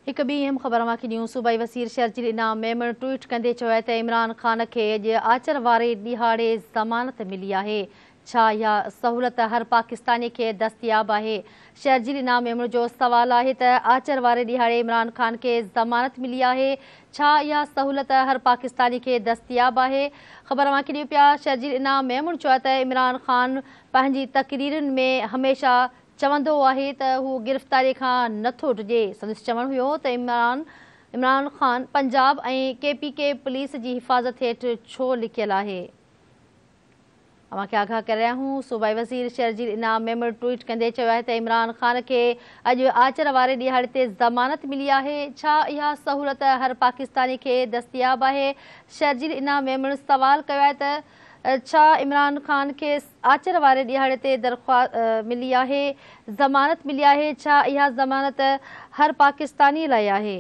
هڪ ٻي اهم خبر اوهان کي ڏيون، صوبائي وزير شرجيل انعام ميمڻ ٽوئيٽ ڪندي چيو آهي ته عمران خان کي اڄ آچر واري ڏهاڙي ضمانت ملي آهي، ڇا اها سهولت هر پاڪستاني کي دستياب آهي؟ شرجيل انعام ميمڻ جو سوال آهي ته آچر واري ڏهاڙي عمران خان کي ضمانت ملي آهي، ڇا اها سهولت هر پاڪستاني کي دستياب آهي؟ خبر اوهان کي ڏيون پيا، شرجيل انعام ميمڻ چيو آهي ته عمران خان پنهنجي تقريرن ۾ هميشه چوندو آهي ته هو گرفتاري کان نه ٿو ڊڄي. سندس چوڻ هيو ته Imran Imran Khan Punjab ۽ K P K police جي حفاظت هيٺ ڇو لڪيل آهي؟ اوهان کي آگاهه ڪري رهيا آهيون، صوبائي وزير شرجيل انعام ميمڻ ٽوئيٽ ڪندي چيو آهي ته عمران خان کي اڄ آچر واري ڏهاڙي تي ضمانت ملي آهي، ڇا اها سهولت هر پاڪستاني کي دستياب آهي؟ شرجيل انعام ميمڻ سوال ڪيو آهي ته ڇا عمران خان کي آچر واري ڏهاڙي تي درخواست ملي آهي، ضمانت ملي آهي، ڇا اها ضمانت هر پاڪستاني لاء آهي؟